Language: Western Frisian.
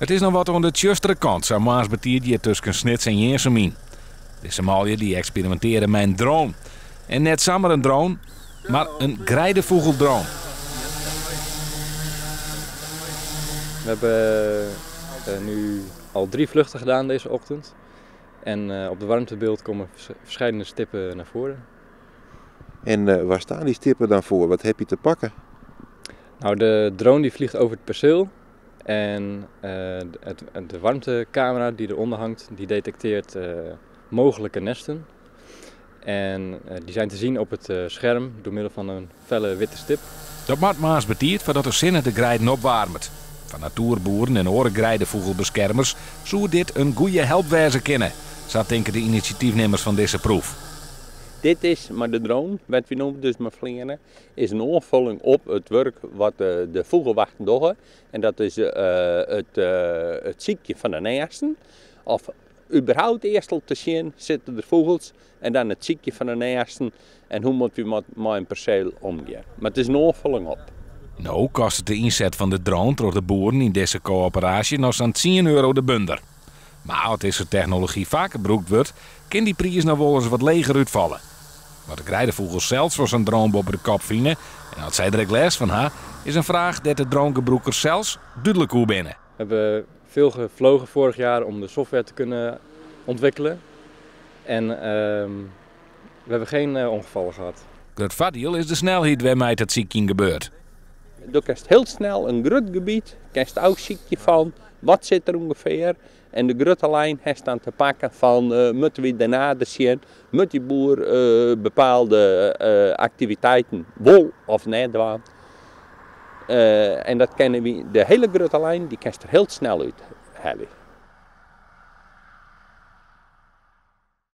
It is noch wat oan de tsjustere kant, sa moarns betiid hjir tusken Snits en Jirnsum yn. Dizze manlju dy eksperimintearje mei in drone. En net samar in drone, mar in greidefûgeldrone. We hebben nu al drie vluchten gedaan deze ochtend. En op de warmtebeeld komen verschillende stippen naar voren. En waar staan die stippen dan voor? Wat heb je te pakken? Nou, de drone die vliegt over het perceel. En de warmtecamera die eronder hangt, die detecteert mogelijke nesten. En die zijn te zien op het scherm door middel van een felle witte stip. Dat moat moarns betiid foardat de sinne de greiden opwaarmet. Foar natoerboeren en oare greidefûgelbeskermers soe dit in goede help wêze kinne, sa tinke de inisjatyfnimmers fan dizze proef. Dit is mei de drone, wat wy no dus mei fleane, is in oanfolling op it wurk wat de fûgelwachten dogge. En dat is it sykjen fan de nêsten. Of überhaupt earst al te sjen, sitte der fûgels? En dan it sykjen fan de nêsten en hoe moatte wy mei in perseel omgean. Mar it is in oanfolling op. No kostet de ynset fan de drone troch de boeren yn dizze koöperaasje noch sa'n tsien euro de bunder. Mar as dizze technology faker brûkt wurdt, kin dy priis noch wolris wat leger útfalle. Wat de greidefûgels sels fan sa'n drone boppe de kop fine en oft sy der ek lêst fan ha, is in fraach dêr't de dronegebrûkers sels dúdlik oer binne. We hebben veel gevlogen vorig jaar om de software te kunnen ontwikkelen. En we hebben geen ongevallen gehad. Grut foardiel is de snelheid wêrmei't it sykjen gebeurt. Do kinst hiel snel in grut gebiet, kinst ôfsykje fan wat sit der ûngefear. En de grutte lijn hast dan te pakken fan moatte wy dêrnei der sjen, moat dy boer bepaalde aktiviteiten wol of net dwaan. En dat kinne wy, de hiele grutte lijn, dy kinst der hiel snel út helje.